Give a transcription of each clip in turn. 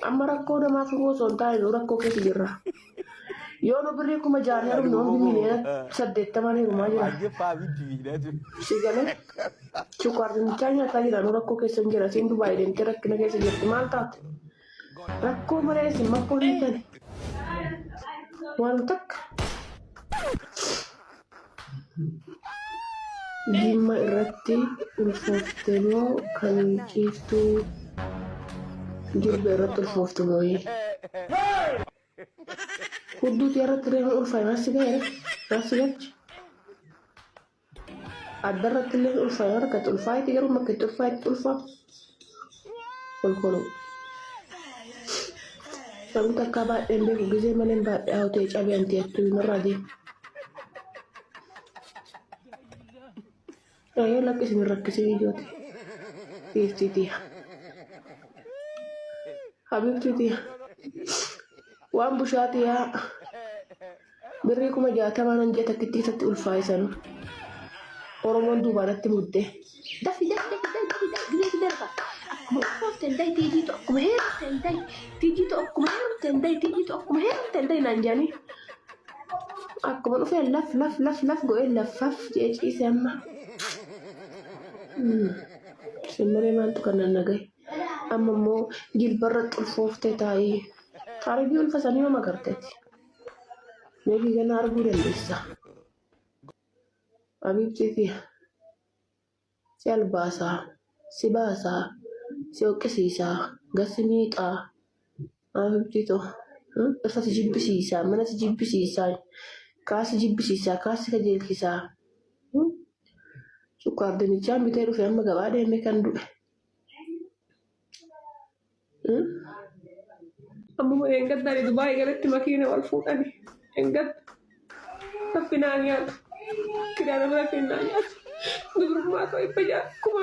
Amma rakkoo namaa furuu osoo hin taane nu rakkoo keessa jirra. Yoo nu birrii 6,000 heerumne hundi 80,000,000 heerumaa jira. Si galee sukkaar dinnichaa nyaataa jira nu rakkoo keessa hin jira. Isiin Dubaay deemtee rakkina keessa jirti maal taate? Rakkoo malee isin makkoo hin tane. Waan takka. Jimma irratti ulfoofte moo kan ciiftuu jilba irratti ulfoofte mooyi? Hudduu tiyya irratti illee hin ulfaaye maal si gahe maal si galche? Adda irratti illee hin ulfaaye harka itti ulfaayetti garuu bakka itti ulfaayetti ulfaa. Kolkoluu. Sabni takkaa baadhee hin beeku gizee malee hin baadhee haa ta'e cabee anti attuu narraa deema. Yoo lakki isin hin rakkisee ijoote. Dhiiftii tiyya. Habibtii tiyya. Waan bushaa tiyyaa birrii 60,000 nan ji'a takkitti isatti ulfaa'e sanuu. Oromoon duubaa natti mudde. Dafi dafi dafi dafi dafi dafi gisee si darba. Akkuma ulfoofteen dahi tiijiitu akkuma heerumteen dahi tiijiitu akkuma heerumteen dahi tiijiitu akkuma heerumteen dahi naan jedhanii. Akkuma dhufee laf laf laf laf godhee laffaf jedhee ciise amma. Isin malee maaltu kan nan nagaye. Amma immoo jilbarra xulfooftee taa'ii. Taaribii ulfa sanii yoom agarteeti? Meebii gana arguu dandeessa. Abiibtii tiyya. Si albaasaa, si baasaa, si hoqqisiisaa, gad si miixaa. Abiibtii too. Dhirsa si jibbisiisaa, mana si jibbisiisaa, kaa si jibbisiisaa, kaa si kajeelchisaa. Sukkaar dinnichaan bitee dhufe amma gabaa deemee kan du'e. Ammuma eengadda ani Dubaay galatti makiina wal fuudhani. Eengadda. Rabbi naa nyaatu. Kidaana biratti naa nyaatu. Dubrummaa koo dhibba ja'a kuma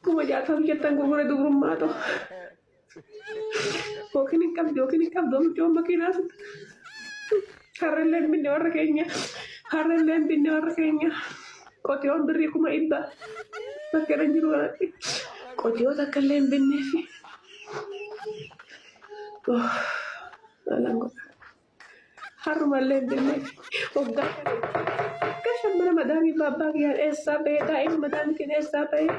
kuma 60,000 60,000 jettan gurgure dubrummaa too. Yookiin hin qabdu yookiin hin qabdu mucoon makiinaa sun. Harrellee hin binne warra keenya. Harrellee hin binne warra keenya. Qotiyoon birrii 100,000 bakka irra jiru kanatti. Qotiyoo takka illee hin binneefi. Maalaan godha. Harrumallee hin binneefi. Waggaa shan waggaa shan mana madaamii baabbaa kiyyaan eessaa bahee daa'ima madaamiitiin eessaa bahee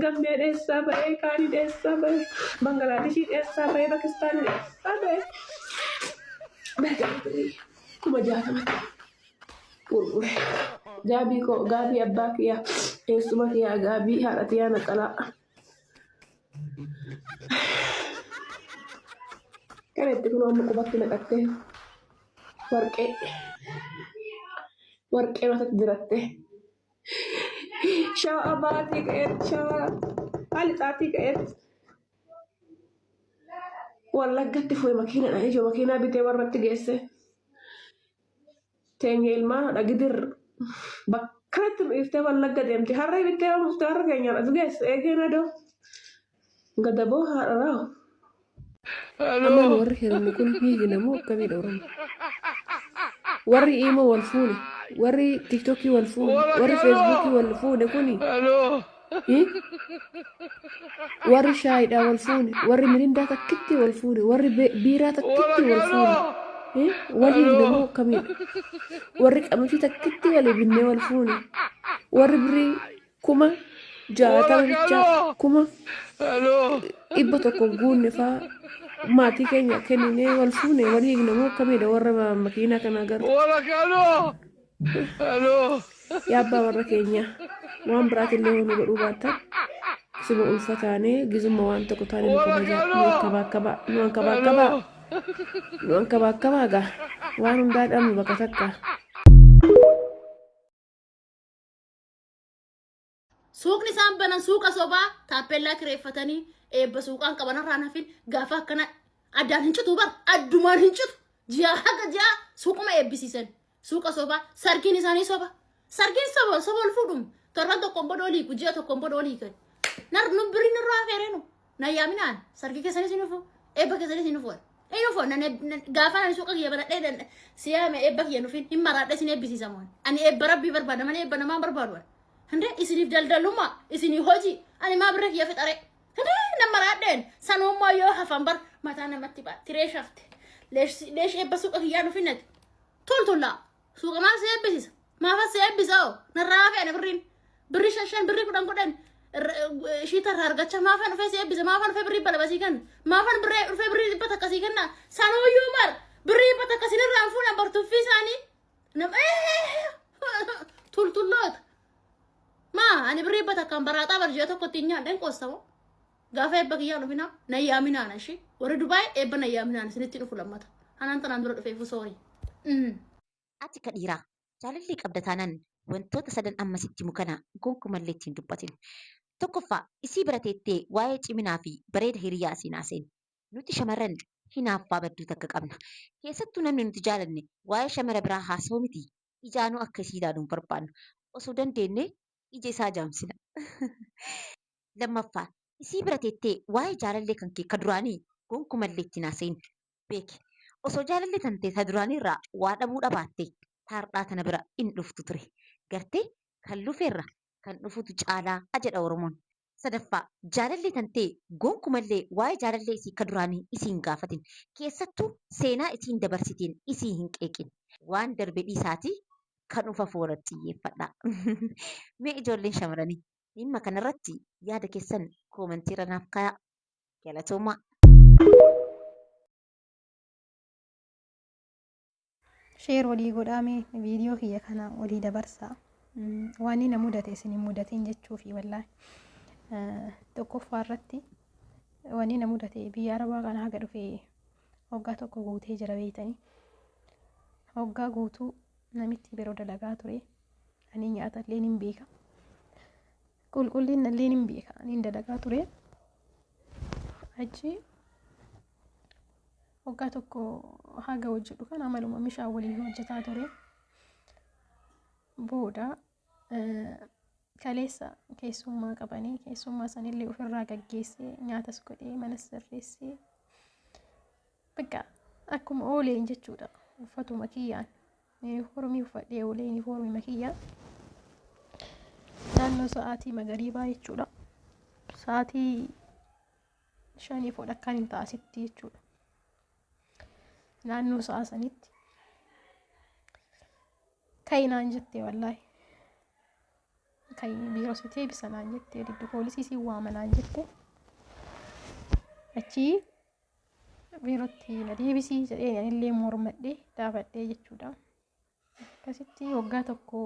gammeen eessaa bahee kaaniin eessaa bahee Bangalaadeshiin eessaa bahee Pakistaaniin eessaa bahee birrii 60,000tti gurgure. Gaabii koo gaabii abbaa kiyyaa eessuma kiyyaa gaabii haadha tiyyaa naxalaa. Kan itti kun amma qubatti naqattee warqee warqee matatti dirattee shawaa baatii ka'eetti shawaa lixaatii ka'eetti wallaggatti fu'e makiinadhaan ijoo makiinaa bitee warratti geesse Teenya ilmaan haadha gidir bakkanatti nu dhiiftee wallagga deemti. Harree bittee yoo dhufte harra keenyaan as geesse eegeen adoo gadaboo haadha raahu. Amma nu warri heerumne kun hiigna moo akkamiidha Oromo? Warri iimo wal fuune, warri tiktokii wal fuune, warri feesbuukii wal fuune kuni Warri shaayiidhaa wal fuune, warri mirindaa takkitti wal fuune, warri biiraa takkitti wal fuune. Wal hiikna moo akkamiidha? Warri qamisii takkitti walii binnee wal fuune, warri birrii 60,000 bichaa 100,000 guunne faa maatii keenya kenninee wal fuune wal hiikna moo akkamiidha warra makiinaa kana agarru? Yaa abbaa warra keenya waan biraatillee hoo nu godhuu baattan isuma ulfa taanee gizuma waan tokko taane nu kabajaa nu ankabaakkabaa nu ankabaakkabaa nu ankabaakkabaa gaa waan hundaa dhabnu bakka takka. Suuqni isaan banan suuqa sobaa taappellaa kireeffatanii eebba suuqaan qaban irraan hafin gaafa akkana addaan hin citu bar addumaan hin citu ji'a haga ji'a suuquma eebbisiisan suuqa sobaa sargiin isaanii soba sargiin soba soba ol fuudhum torban tokkoon booda olii ji'a tokkoon booda olii kan nar nu birri nurraa hafeereenu na yaaminaan sargii keessanis hin dhufu eebba keessanis hin dhufu hin dhufu nan gaafa nan suuqa kiyya banadhee siyaame eebba kiyya nufin hin maraadhee sin eebbisiisamoon ani eebba rabbii barbaada malee eebba namaa barbaadu. Hinde isiniif daldaluma isinii hojii ani maa birra kiyya fixare. Hinde Nama raadheen sanuummoo yoo hafan bar mataa namatti ba'a. Tiree shafte. Leesh eebba suuqa kiyyaa dhufinati. Toltollaa. Suuqa maal si eebbisiisa? Maafas si eebbisa hoo? Narraa hafe ani birriin. Birrii shan shan birrii kudhan kudhan ishii tarraa argachaa maafan dhufee si eebbisa? Maafan dhufee birrii balaba sii kenna? Maafan birree dhufee birrii 100 sii kenna? Sanuuyyuu bar birrii 100 sinirraa hin fuudhan bar tuffii isaanii. Nama tultulloota. Maa ani birrii 100n baraaxaa bar ji'a tokkotti hin nyaadheen qoostamo. Gaafa eebba kiyyaa dhufina na yaaminaan ishii. Warri Dubaay eebba na yaaminaan isinitti dhufu lammata. Anaan tanaan dura dhufeefu sorry. Ati ka dhiiraa jaalallee qabda taanaan wantoota sadan amma sitti himu kana gonkumallee itti hin dubbatin. Tokkoffaa, isii bira teettee waa'ee ciminaa fi bareeda hiriyaa isii hin haasayin. Nuti shamarran hinaaffaa badduu takka qabna. Keessattuu namni nuti jaalanne waa'ee shamara biraa haasa'uu mitii ijaanuu akka isii ilaalu hin barbaannu. Osoo dandeennee ija isaa jaamsina. Lammaffaa, isii bira teettee waa'ee jaalallee kan kee ka duraanii gonkumallee itti hin haasayin. Beeki, osoo jaalallee tantee ta duraanii irraa waa dhabuu dhabaatte ta hardhaa tana bira hin dhuftu ture. Gartee? Kan lufeerra kan dhufutu caalaa jedha Oromoon. Sadaffaa, jaalallee tantee gonkumallee waa'ee jaalallee isii ka duraanii isii hin gaafatin. Keessattuu seenaa isiin dabarsiteen isii hin qeeqin. Waan darbe dhiisaatii kan dhufu irratti xiyyeeffadhaa. Mee ijoolleen shamarranii dhimma kanarratti yaada keessan koomantiirra naaf kaayaa. Galatoomaa. Share walii godhaa, mee viidiyoo kiyya kana walii dabarsaa. Waan inni na mudate isin hin mudatin jechuufi wallaahi. Tokkoffaa irratti wanni na mudate, biyya Arabaa kana haga dhufe waggaa tokko guutee jira beeytanii. Waggaa guutuu namitti biroo dalagaa ture. Ani nyaata illee hin beeka. Qulqullina illee hin beeka. Ani dalagaa ture. Achi waggaa tokko haga hojjedhu kana amaluma mishaa waliin hojjetaa ture. Booda kaleessa keessummaa qabanii, keessummaa sanillee ofirraa gaggeessee, nyaatas godhee, manas sirreessee, bakka akkuma ooleen jechuudha. Uffatuma kiyyaan yuunifoormii uffadhee oolee, yuunifoormii kiyyaan naannoo sa'aatii magariibaa jechuudha. Sa'aatii 5 walakkaan hin taasitti jechuudha. Naannoo sa'a sanitti ka'i naan jette wallaahi. Ka'i, biiroo si deebisa naan jette, diddu poolisii si waama naan jette. Achii biirootti na deebisii jedheen, anillee mormadhee dhaabadhee jechuudha. Akkasitti waggaa tokko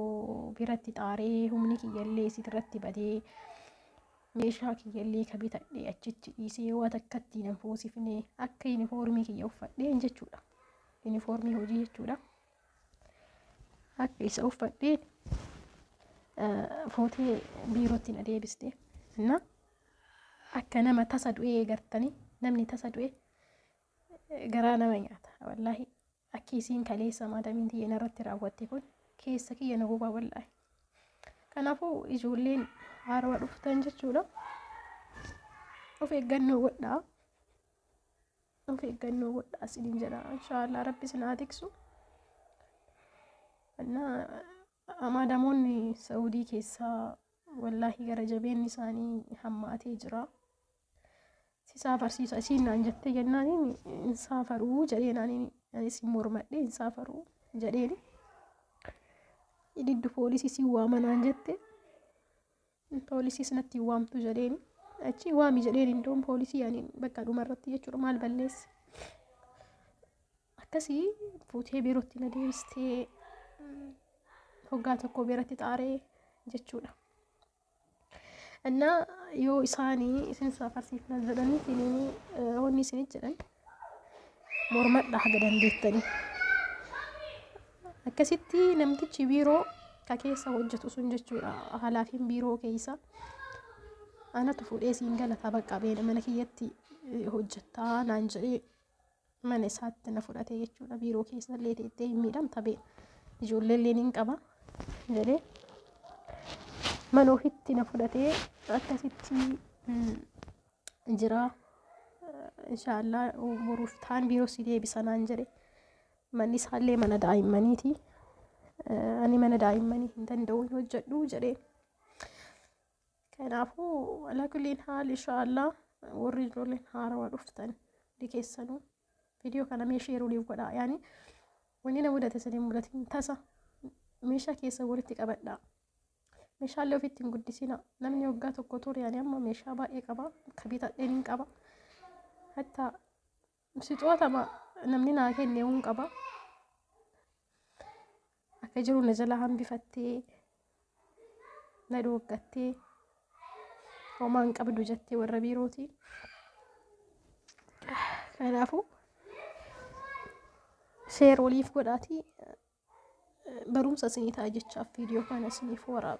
biratti xaaree, humni kiyyallee isirratti badee, meeshaa kiyyallee ka bitadhee achitti dhiisee, waan takkatti nan fuusifne, akka yuunifoormii kiyya uffadheen jechuudha. Yuunifoormii hojii jechuudha. Akka isa uffadheen fuutee biirootti na deebiste. Na akka nama tasa du'ee gartanii, namni tasa du'e garaa nama nyaata. Wallaahi akki isiin kaleessa maadamiin tiyya narratti raawwatte kun keessa kiyya na gubaa wallaahi. Kanaafuu ijoolleen haarawaa dhuftan jechuudha. Of eeggannoo godhaa. Of eeggannoo godhaa isiniin jedha. Inshaallah Rabbi isin haa tiksu. Maadamoonni Saudii keessaa wallaahi gara jabeenni isaanii hammaatee jira. Si saafarsiisa isiin naan jettee jennaaniin, hin saafaruu jedhee naaniin, anis hin mormadhee, hin saafaruu jedheeni. Diddu poolisii si waama naan jette. Poolisii natti hin waamtu jedheeni. Achi waami jedheen, indoon poolisii ani bakka dhumarratti jechuudha, maal balleesse. Akkasii fuutee biirootti na deebistee, waggaa tokko biratti xaaree jechuudha. እና yoo isaanii isin saafarsiifna jedhaniitiin wanni isinit jedhan mormadha haga dandeettanii. Akkasitti namtichi biiroo ka keessa hojjetu sun jechuudha, halaafiin biiroo keessa, anatu fuudhee siin galata, bakka beena mana kiyyatti hojjettaa naan jedhee mana isaatti na fudhate jechuudha. Biiroo keessa illee teettee hin miidhamta beena. Ijoollee illee niin qaba jedhee mana ofitti na fudhatee akkasitti jira. Inshaallah boruuf taan biiroo si deebisa naan jedhe. Manni isaallee mana daa'immaniiti. Ani mana daa'immanii hin danda'u, hin hojjedhu jedheen. Kanaafuu alaa kulliin haal inshaallah. Warri ijoolleen haarawaa dhuftan hundi keessanuu viidiyoo kana mee sheer waliif godhaa. Yaani wanni na mudate isin hin mudatin tasa meeshaa keessa walitti qabadhaa. Meeshaalee ofitti hin guddisina. Namni waggaa tokko ture ani amma meeshaa baay'ee qaba. Ka bitadheen hin qaba. Hatta sixootama namni naa kenne hin qaba. Akka jiru na jala hambifattee na dhooggattee homaa hin qabdu jettee warra biirootii. Kanaafuu sheer waliif godhaatii barumsa isinii ta'a jechaaf viidiyoo kana isiniif waraabe.